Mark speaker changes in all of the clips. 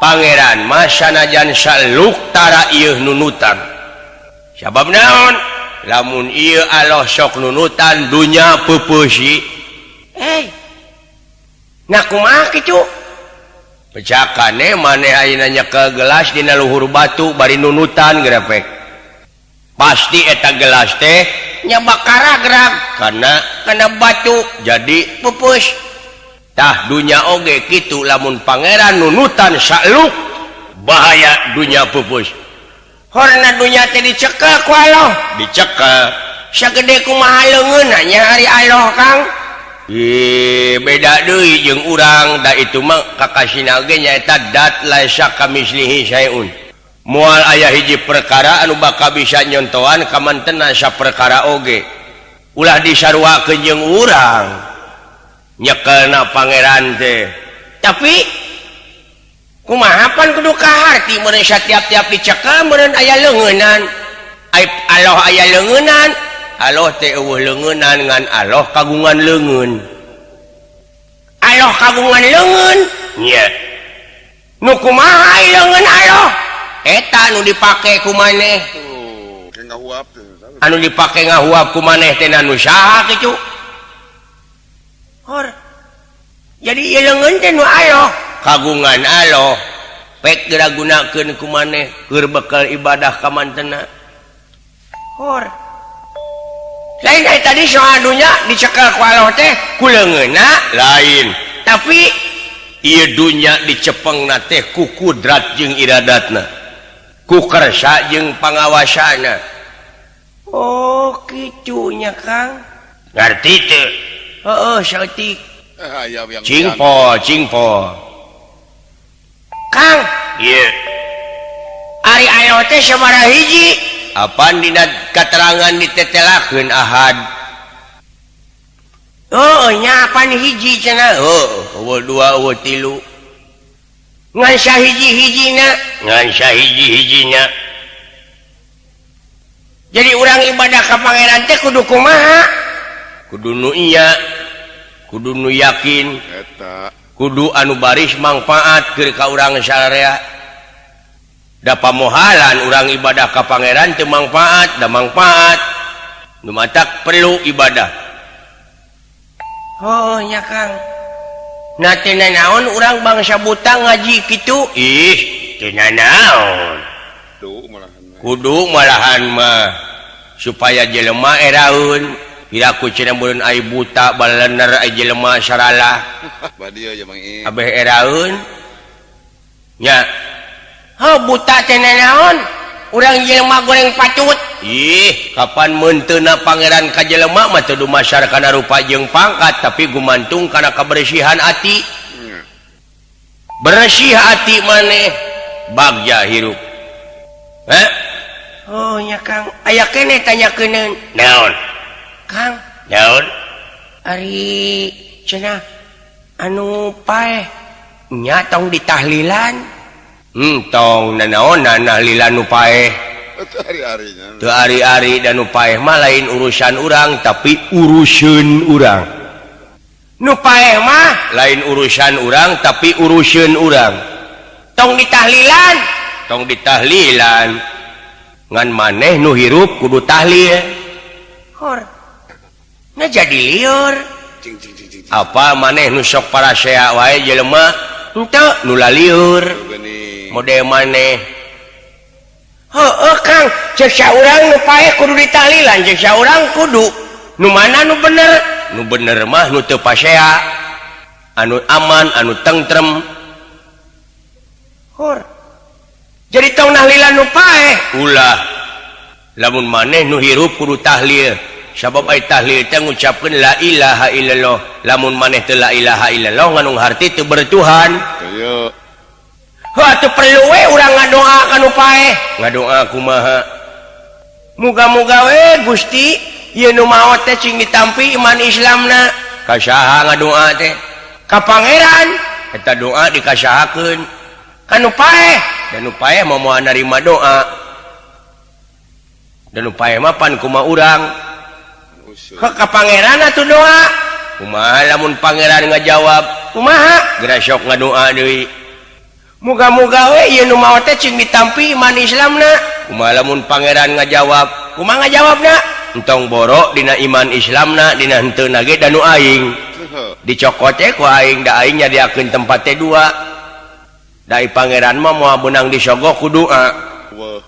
Speaker 1: Pangeran mah sanajan saluk tara ieu nunutan. Sabab naon? Lamun ieu Allah sok nunutan, dunya peupeusy. Eh, nah, kumaha kitu? Pecakane maneh ayeuna nyekel gelas dina luhur batu bari nunutan grepek. Pasti eta gelas teh nya bakaragrag karena kana batu, jadi pupus. Tah, dunya oge kitu, lamun Pangeran nunutan saluk, bahaya, dunya pupus. Horna dunya teh dicekel ku Allah, dicekel sagede kumaha leungeunna nya ari Allah, Kang? Ih, beda deui jeung urang da itu mah kakasina ge nyaeta dat laisa kamislihi syai'un. Moal aya hiji perkara anu bakal bisa nyontohan kamantena saperkara oge. Ulah disaruakeun jeung urang nyekelna Pangeran teh. Tapi kumaha pan kudu kaharti meureun satiap-tiap dicekel meureun aya leungeunan. Ai Allah aya leungeunan? Allah teh euweuh leungeunan, ngan Allah kagungan leungeun. Allah kagungan leungeun nya. Nu kumaha leungeun Allah? Eta nu dipake ku maneh.
Speaker 2: Tuh, kayak ngahuap tuh.
Speaker 1: Anu dipake ngahuap ku maneh teh nu saha kitu? Hor. Jadi ieu leungeun teh nu Allah kagungan Allah. Pek geura gunakeun ku maneh keur bekal ibadah ka mantena. Hor. Lain dari tadi soal dunya dicekel ku Allah teh ku leungeunna lain. Tapi ieu dunya dicepengna teh ku kudrat jeung iradatna. Ku kersa jeung pangawasana. Oh, kitunya, Kang. Ngerti teu? Heeh, saeutik.
Speaker 2: Eh, ayam yang
Speaker 1: Cingpo, cingpo. Kang, ieu. Ari Allah teh sabaraha hiji? Apan dina katerangan ditetelakeun ahad. Oh, nya apan hiji cenah? Oh, euweuh dua, euweuh tilu. Ngan sahiji-hijina, ngan sahiji-hijina. Jadi urang ibadah ka Pangeran teh kudu kumaha? Kudu nu iya, kudu nu yakin,
Speaker 2: Eta.
Speaker 1: kudu anu baris mangfaat keur ka urang sararea. Da pamohalan urang ibadah ka Pangeran teu mangfaat, da mangfaat. Nu matak perlu ibadah. Oh nya, Kang. Nah, teu naon urang bangsa buta ngaji kitu? Ih, teu naon.
Speaker 2: Tuh malahan.
Speaker 1: Kudu malahan mah supaya jelema eraeun. Piraku cenah meureun ai buta balener, ai jelema saralah.
Speaker 2: Badia ya, Bang I.
Speaker 1: Abeh eraeun. Nya. Ha, buta teh naon? Urang jelema goreng patut. Ih, kapan meunteuna Pangeran ka jelema mah teu dumasar kana rupa jeung pangkat, tapi gumantung kana kebersihan ati. Bersih hati maneh, bagja hirup. Eh? Oh nya, Kang, aya keneh tanyakeun. Naon? Kang, naon? Ari cenah anu paeh nya tong ditahlilan. Tong nanaonan tahlilan nu paeh.
Speaker 2: Itu hari-harinya.
Speaker 1: Teu ari-ari dan nu paeh mah lain urusan urang, tapi urusan urang. Nu paeh mah lain urusan urang, tapi urusan urang. Tong ditahlilan, tong ditahlilan. Ngan maneh nu hirup kudu tahlil. Hor. Nah, jadi liur.
Speaker 2: Cing cing cing cing.
Speaker 1: Apa maneh nu sok parasea wae jelema? Henteu nu laliur.
Speaker 2: Geuning.
Speaker 1: Model maneh. Heeh, Kang, cek urang nu paeh kudu ditahlilan, cek urang kudu. Nu mana nu bener? Nu bener mah nu teu pasea. Anu aman, anu tentrem. Hor. Jadi tong tahlilan nu paeh. Ulah. Lamun maneh nu hirup kudu tahlil. Sabab ai tahlil teh ngucapkeun la ilaha illallah. Lamun maneh teu la ilaha illallah, ngandung harti teu bertuhan.
Speaker 2: Ayo.
Speaker 1: Heuh, atuh perlu we urang ngadoa ka nu paeh. Ngadoa kumaha? Muga-muga we Gusti ieu nu maot teh cing ditampi iman Islamna. Ka saha ngadoa teh? Ka Pangeran. Eta doa dikasahakeun ka nu paeh. Dan nu paeh mah moal narima doa. Dan nu paeh mah pan kumaha urang?
Speaker 2: Usul.
Speaker 1: Ka Pangeran atuh doa. Kumaha lamun Pangeran ngajawab? Kumaha? Geura sok ngadoa deui. Muga-muga we ieu nu maot teh cing ditampi iman Islamna. Kumaha lamun pangeran ngajawab? Kumaha ngajawabna? Entong borok dina iman Islamna dina henteu ge da nu aing. Dicokot teh ku aing da aing nyadiakeun tempat teh dua. Dai pangeran mah moal beunang disogok ku doa.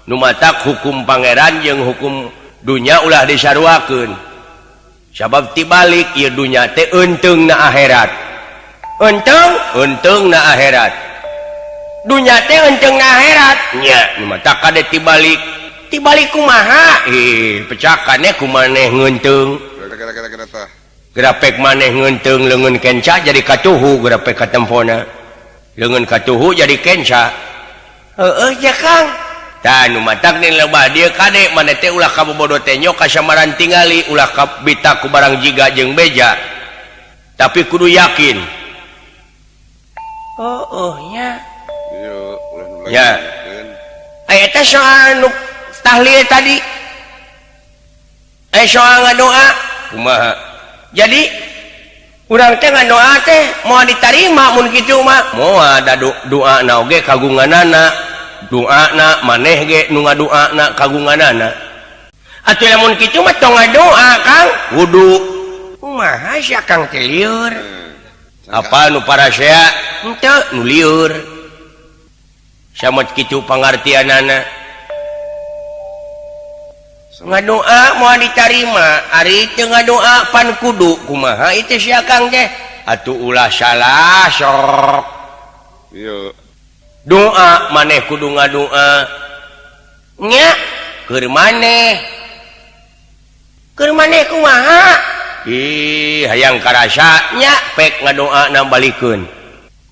Speaker 1: Nu matak hukum pangeran jeung hukum dunya ulah disaruakeun. Sabab tibalik ieu dunya teh eunteung na akhirat. Eunteung, eunteung na akhirat. Dunya teh eunteung na akhirat. Nya, nu matak kade tibalik. Tibalik kumaha? Ih, pecakannya ku maneh ngeunteung. Grapek maneh ngeunteung leungeun kenca jadi katuhu grapek katempona. Leungeun katuhu jadi kenca. Heueuh ja Kang. Tah nu matak nih lebah dieu kade maneh teh ulah kabobodo teh nyok kasamaran tingali ulah kabita ku barang jiga jeung beja. Tapi kudu yakin. Oh, nya. Ya. Aya teh soal nu tahlil tadi. Soal ngadoa kumaha? Jadi urang teh ngadoa teh moal ditarima mun kitu mah. Moal da doa na oge kagunganana. Doana maneh ge nu ngadoana kagunganana. Atuh lamun kitu mah tong ngadoa Kang. Wudu. Kumaha sia Kang teh lieur? Apa nu parasea? Henteu nu lieur. Samot kitu pangartianana. Ngadoa moal ditarima, ari teu ngadoa pan kudu kumaha itu sia Kang teh? Atuh ulah salah sok.
Speaker 2: Ieu
Speaker 1: doa maneh kudu ngadoa nya keur maneh. Keur maneh kumaha? Ih, hayang karasa nya pek ngadoa na balikeun.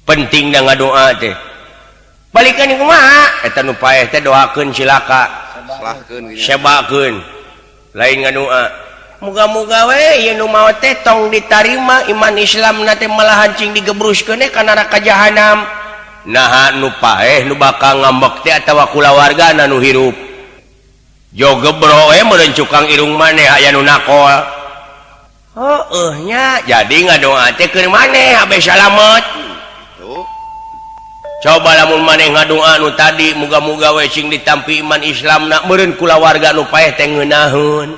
Speaker 1: Penting da ngadoa teh. Balikeun kumaha? Eta nu paeh teh doakeun cilaka. Sebakeun. Lain ngadoa. Muga-muga we ieu nu maot teh tong ditarima iman Islam na teh malahan cing digebruskeun ka neraka jahanam. Naha nu paeh nu bakal ngambek teh atawa kulawargana nu hirup. Jo gebro we meureun cukang irung maneh aya nu nakol. Heueuh nya, jadi ngadoa teh keur maneh abe salamet. Coba lamun maneh ngadoa nu tadi muga-muga we cing ditampi iman Islamna meureun kulawarga nu paeh teh ngeunaheun.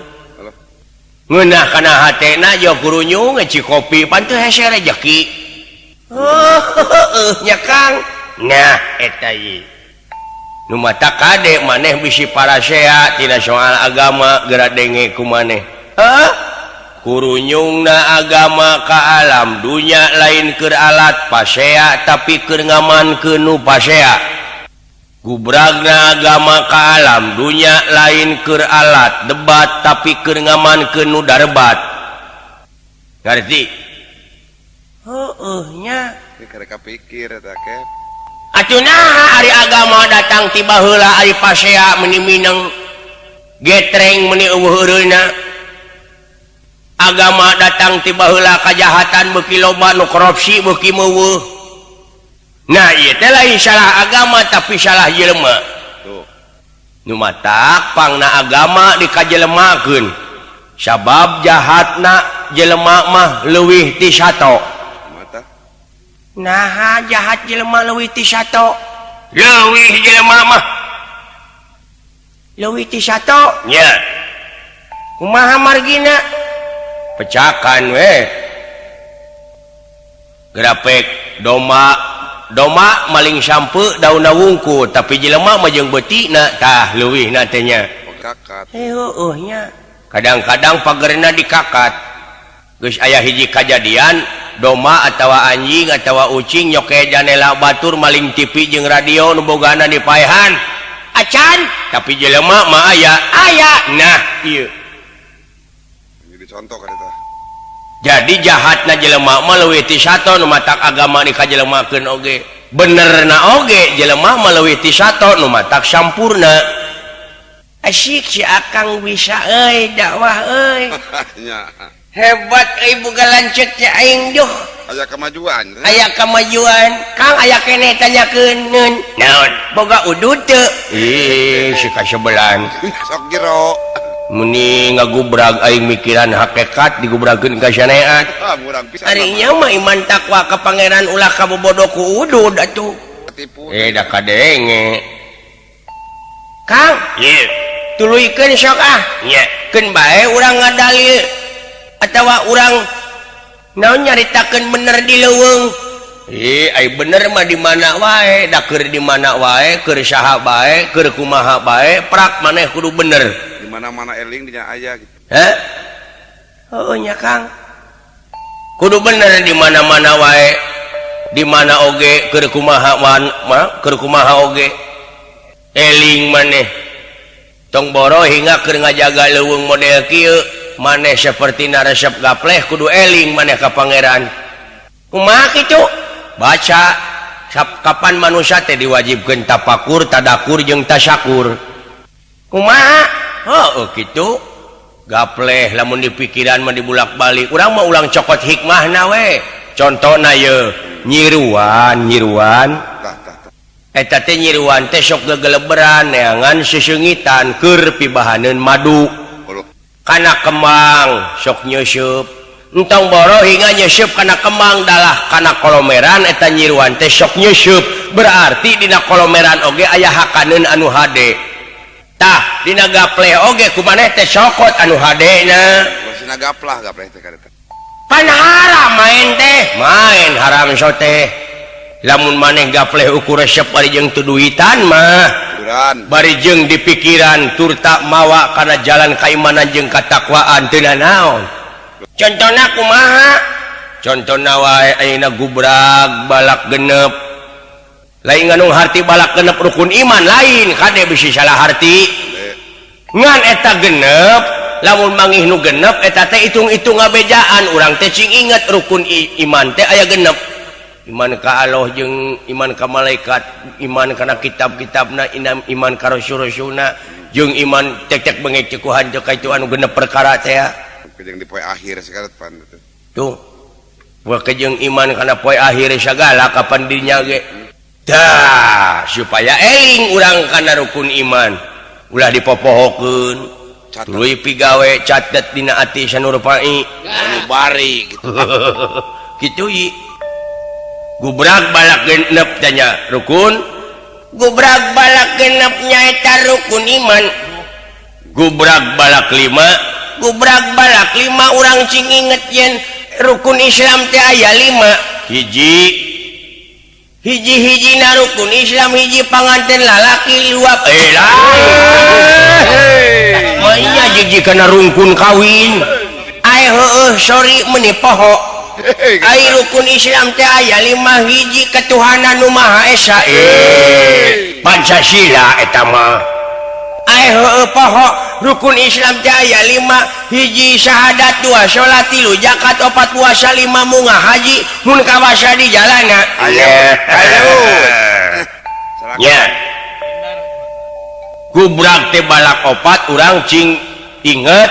Speaker 1: Ngeunah kana hatena jo kurunyung ci kopi pan teu hese rejeki. Heueuh nya Kang. Nah eta ieu. Nu mata kade maneh bisi parasea tina soal agama geura denge ku maneh. Heuh? Kurunyungna agama ka alam dunya lain keur alat pasea tapi keur ngamankeun nu pasea. Gubragna agama ka alam dunya lain keur alat debat tapi keur ngamankeun nu darebat. Ngarti? Heueuh nya.
Speaker 2: Karek pikir eta ke.
Speaker 1: Atuh naha ari agama datang ti baheula ari pasea meuni mineng getreng meuni eueuh eureuna. Agama datang ti baheula kajahatan beuki loba nu korupsi beuki meuweuh. Nah ieu teh lain salah agama tapi salah jelema. Nu matak pangna agama dikajelemakeun. Sabab jahatna jelema mah leuwih ti sato. Naha jahat jelema leuwih ti sato? Leuwih jelema mah leuwih ti sato nya. Kumaha margina? Pecakan we. Grapek doma doma maling sampe daunna wungkul tapi jelema mah jeung beutina tah leuwihna teh nya. Heueuh nya. Kadang-kadang pagerna dikakat. Geus aya hiji kajadian doma atawa anjing atawa ucing nyoke janela batur maling TV jeung radio nu bogana dipaehan. Acan tapi jelema mah aya aya. Nah ieu
Speaker 2: jadi contoh kan eta.
Speaker 1: Jadi jahatna jelema mah leuwih ti sato nu matak agama dikajelemakeun oge. Benerna oge jelema mah leuwih ti sato nu matak sampurna. Asyik si Akang bisa euy dakwah euy. Hebat euy boga lanceuk teh aing duh.
Speaker 2: Aya kemajuan.
Speaker 1: Aya kemajuan. Kang aya keneh tanyakeun naon? Boga udud teu? Ih, si kasebelan.
Speaker 2: Sok jero.
Speaker 1: Meni ngagubrag aing mikiran hakikat digubragkeun ka syariat.
Speaker 2: Ah, murang pisan.
Speaker 1: Ari nya mah iman takwa ka pangeran ulah kabobodo ku udud atuh.
Speaker 2: Katipu.
Speaker 1: Da kadenge. Kang, ieu tuluykeun sok ah. Nya, keun bae urang ngadalil atawa urang naon nyaritakeun bener di leuweung. Ai bener mah di mana wae, da keur di mana wae, keur saha bae, keur kumaha bae, prak maneh kudu bener.
Speaker 2: Di mana-mana eling dinya aya gitu.
Speaker 1: Heh? Heueuh nya Kang. Kudu bener di mana-mana wae. Di mana oge keur kumaha wan, mah keur kumaha oge. Eling maneh. Tong boro hingga keur ngajaga leuweung model kieu, maneh sapertina resep gapleh kudu eling maneh ka pangeran. Kumaha kitu? Baca kapan manusia teh diwajibkeun tapakur, tadakur jeung tasyakur. Kumaha? Heueuh kitu. Gapleh lamun dipikiran mah dibulak-balik. Urang mah ulang cokot hikmahna we. Contona ye nyiruan, nyiruan. Eta teh nyiruan teh sok gegeleberan neangan seseungitan keur pibahaneun madu. Kana kembang sok nyeuseub. Entong boro hingga nyeuseub kana kembang dalah kana kolomeran eta nyiruan teh sok nyeuseub. Berarti dina kolomeran oge aya hakaneun anu hade. Tah dina gapleh oge kumaneh teh sokot anu hadena.
Speaker 2: Masina gaplah gapleh teh kareta.
Speaker 1: Pan haram main teh, main haram so teh. Lamun maneh gapleh ukur resep bari jeung teu duitan mah. Bari jeung dipikiran turta mawa kana jalan kaimanan jeung katakwaan teu nanaon. Contona kumaha? Contona wae ayeuna gubrag balak genep. Lain nganung harti balak genep rukun iman lain, kade bisi salah harti. Ngan eta genep, lamun mangih nu genep eta teh hitung-hitung ngabejaan urang teh cing inget rukun iman teh aya genep. Iman ka Allah jeung iman ka malaikat, iman kana kitab-kitabna, iman ka rasul-rasulna, jeung iman tek-tek bengek cekuhan teh ka itu anu genep perkara teh.
Speaker 2: Jeung di poe akhir segala pan teh.
Speaker 1: Tuh. Jeung iman kana poe akhir segala kapan dinya ge. Tah, supaya eling urang kana rukun iman. Ulah dipopohokeun. Tuluy pigawe catet dina ati sanurpai.
Speaker 2: Anu bari gitu.
Speaker 1: Kitu ieu. Gubrag balak genep tanya rukun. Gubrag balak genep nyaeta rukun iman. Gubrag balak lima. Gubrag balak lima urang cing inget yen rukun Islam teh aya lima. Hiji hiji-hijina rukun Islam hiji panganten lalaki luap lain. Maya jiji kana rungkun kawin. Ai heueuh sorry meuni poho. Ai rukun Islam teh aya lima hiji ketuhanan nu Maha Esa. Pancasila eta mah. Ai heueuh poho rukun Islam teh aya lima hiji syahadat dua salat tilu zakat opat puasa lima munga haji mun kawasa di jalana. Ayo. Nya. Gubrag teh balak opat urang cing inget,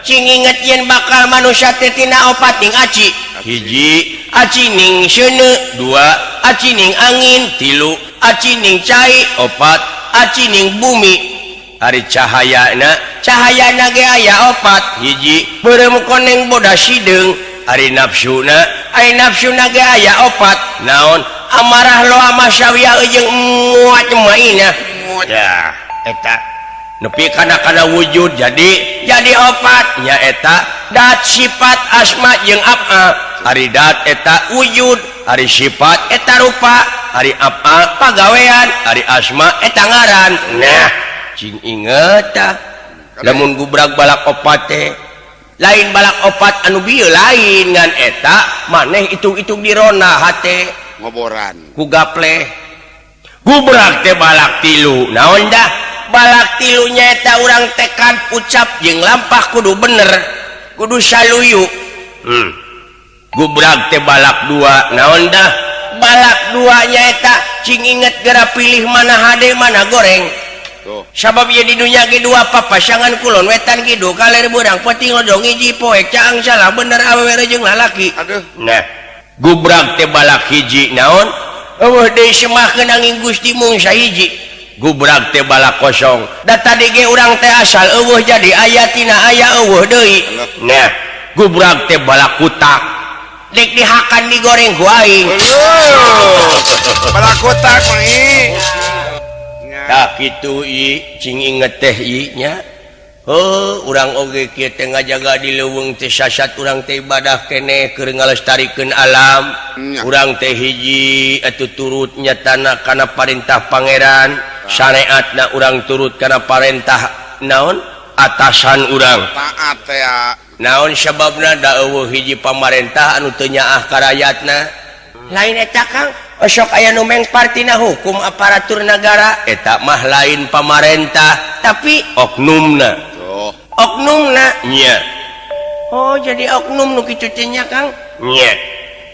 Speaker 1: cing inget yen bakal manusia teh tina opat ning aci. Hiji aci ning seuneu, dua aci ning angin, tilu aci ning cai, opat aci ning bumi. Ari cahayana, cahayana ge aya opat. Hiji beureum koneng bodas sideung. Ari nafsuna, ari nafsuna ge aya opat. Naon? Amarah loa masyawiyah jeung muat maina. Ya, eta nepi kana kana wujud jadi opat. Nya eta dat sifat asma jeung af'al. Ari dat eta wujud, ari sifat eta rupa, ari af'al pagawean, ari asma eta ngaran. Nah, cing inget tah lamun gubrag balak opat teh lain balak opat anu bieu lain ngan eta maneh hitung-hitung dirona hate
Speaker 2: ngoboran
Speaker 1: ku gapleh. Gubrag teh balak tilu naon dah balak tilu nyaeta urang tekad ucap jeung lampah kudu bener kudu saluyu. Gubrag teh balak dua naon dah balak dua nyaeta cing inget geura pilih mana hade mana goreng. Sabab ieu di dunya ge dua papasangan kulon wetan kidul kaler beurang peuting lodong hiji poek caang salah bener awewe jeung lalaki.
Speaker 2: Aduh.
Speaker 1: Nah, gubrag teh balak hiji naon? Eueuh deui semahkeun angin Gusti mung sahiji. Gubrag teh balak kosong. Da tadi ge urang teh asal eueuh jadi aya tina aya eueuh deui. Nah, gubrag teh balak kutak. Dek dihakan digoreng ku aing.
Speaker 2: Balakotak mah ih. Nya.
Speaker 1: Tah kitu i cing inget teh i nya. Heuh, urang oge kieu teh ngajaga di leuweung teh sasat urang teh ibadah keneh keur ngalestarikeun alam.
Speaker 2: Nya.
Speaker 1: Urang teh hiji atuh turut nyatana kana parentah pangeran, syariatna urang turut kana parentah naon atasan urang.
Speaker 2: Taat teh ya.
Speaker 1: Naon sababna da eueuh hiji pamarentah anu teu nyaah ka rayatna. Lain eta Kang, osok aya nu mengpar tina hukum aparatur negara, eta mah lain pamarentah tapi oknumna.
Speaker 2: Tuh.
Speaker 1: Oknumna nya. Oh, jadi oknum nu kitu teh nya Kang? Nya.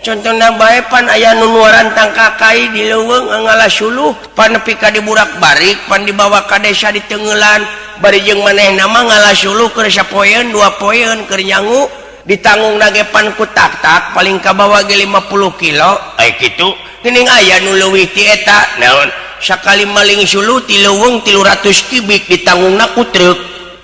Speaker 1: Contohna bae pan aya nu nuaran tangkakai di leuweung ngala suluh, pan nepi ka diburak-barik, pan dibawa ka desa ditengelan, bari jeung manehna mah ngala suluh keur sapoeun, dua poeun keur nyangu, ditanggung nage pan ku tak-tak paling kabawa ge 50 kilo. Ai kitu geuning aya nu leuwih ti eta. Naon? Sakali maling suluh ti leuweung 300 kubik ditanggungna ku truk.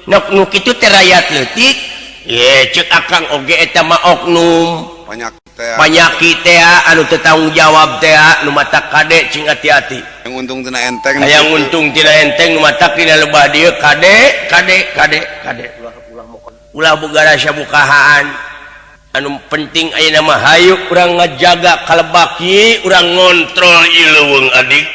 Speaker 1: Nok nu kitu teh rayat leutik. Ye ceuk akang oge eta mah oknum.
Speaker 2: Banyak teh.
Speaker 1: Panyakit teh anu teu tanggung jawab teh nu mata kade cing hati-hati.
Speaker 2: Yang untung tina enteng.
Speaker 1: Hayang untung tina enteng nu matak dina lebah dieu kade kade kade kade. Ulah boga rasa bukahaan. Anu penting ayeuna mah hayu urang ngajaga kalebak ieu, urang ngontrol ieu leuweung adik.